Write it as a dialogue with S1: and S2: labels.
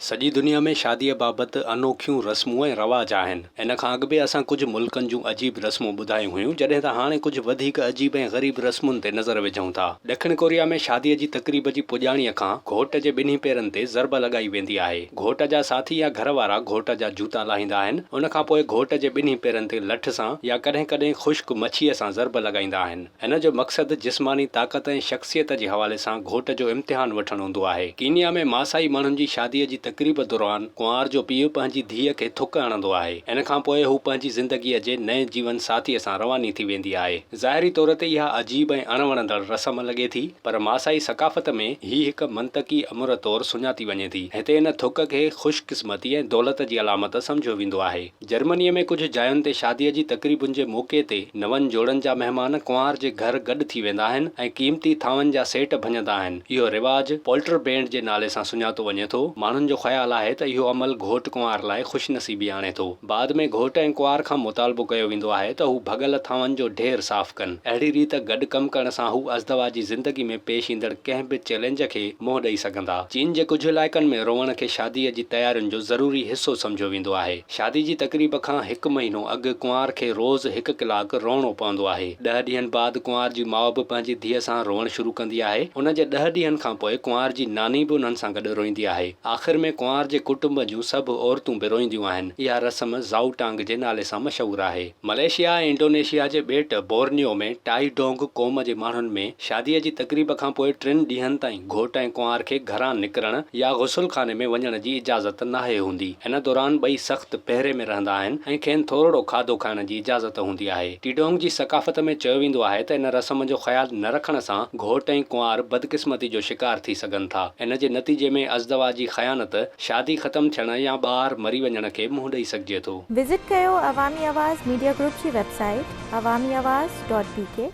S1: سڄي دنيا ۾ شاديء بابت انوکيون رسمون ۽ رواج آهن. ان کان اڳ به اسان ڪجهه ملڪن جون عجيب رسمون ٻڌايون هيون، جڏهن ته هاڻي ڪجهه وڌيڪ عجيب ۽ غريب رسمن تي نظر وجهون ٿا. ڏکڻ ڪوريا ۾ شاديء جي تقريب جي پڄاڻيء کان گهوٽ جي ٻنهي پيرن تي ضرب لڳائي ويندي آهي. گهوٽ جا ساٿي يا گهر وارا گهوٽ جا جوتا لاهيندا آهن. ان کان پوء گهوٽ جي ٻنهي پيرن تي لٺ سان يا ڪڏهن ڪڏهن خشڪ مڇيء سان ضرب لڳائيندا آهن. هن جو مقصد جسماني طاقت ۽ شخصيت جي حوالي سان گهوٽ جو امتحان وٺڻ هوندو آهي. ڪينيا ۾ ماسائي ماڻهن جي شاديء جي تقريب دوران ڪنوار جو پيء پنهنجي ڌيء کي ٿڪ هڻندو آهي. ان کان پوء هو پنهنجي زندگيء جي نئين جيون ساٿيء سان رواني ٿي ويندي آهي. ظاهري طور تي اها عجيب ۽ اڻوڻندڙ رسم لڳي ٿي، پر ماسائي ثقافت ۾ هي هڪ منطقي امر طور سڃاتي وڃي ٿي. هتي ان ٿڪ کي خوش قسمتي ۽ دولت جي علامت سمجهيو ويندو آهي. جرمنيء ۾ ڪجهه جاين تي شاديء جي تقريبن جي موقعي تي نون جوڙن جا مهمان ڪنوار جي گهر گڏ ٿي ويندا آهن ۽ قيمتي ٿانون جا سيٽ ڀڃندا آهن. اهو رواج پولٽر بينڊ جي نالي سان سڃاتو وڃي ٿو. ماڻهن جو خيال آهي ته اهو عمل گهوٽ ڪنوار لاء خوش نصيبي آڻي ٿو. بعد ۾ گهوٽ ۽ ڪنوار کان مطالبو ڪيو ويندو آهي ته هو ڀڳل ٿانون جو ڍير صاف ڪن. اهڙي ريت گڏ ڪم ڪرڻ سان هو ازدواجي زندگي ۾ پيش ايندڙ ڪنهن به چئلينج کي منهن ڏئي سگهندا. چين جي ڪجهه علائقن ۾ روئڻ کي شاديء جي تيارين جو ضروري حصو سمجهيو ويندو آهي. شادي جي تقريب کان هڪ مهينو اڳ ڪنوار کي روز هڪ ڪلاڪ روئڻو پوندو آهي. ڏهه ڏينهن بعد ڪنوار جي ماء به پنهنجي ڌيء سان روئڻ شروع ڪندي آهي. ان جي ڏهه ڏينهن کان پوء ڪنوار جي ناني به انهن سان گڏ روئيندي آهي. آخر ۾ ڪنوار جي ڪٽنب جون سڀ عورتون به روئينديون آهن. اها رسم زائو ٽانگ جي نالي سان مشهور آهي. ملائيشيا ۽ انڊونيشيا جي ٻيٽ بورنيو ۾ ٽائي ڊونگ قوم جي ماڻهن ۾ شاديء جي تقريب کان پوء ٽن ڏينهن تائين گهوٽ ۽ ڪنوار کي گهران نڪرڻ يا غسل خاني ۾ وڃڻ جي اجازت ناهي هوندي. ان دوران ٻئي سخت پهري ۾ رهندا آهن ۽ کين ٿورڙو کاڌو کائڻ جي اجازت هوندي آهي. ٽيڊونگ جي ثقافت ۾ چيو ويندو آهي ته ان رسم جو خيال نه رکڻ سان گهوٽ ۽ ڪنوار بدقسمتي جو شڪار ٿي سگهن ٿا. ان جي نتيجي ۾ ازدواجي خيانت، شادي ختم ٿيڻ يا ٻار مري وڃڻ کي منهن ڏئي سگهجي ٿو.
S2: وزٽ ڪيو عوامي آواز ميڊيا گروپ جي website Awami Awaz dot B K.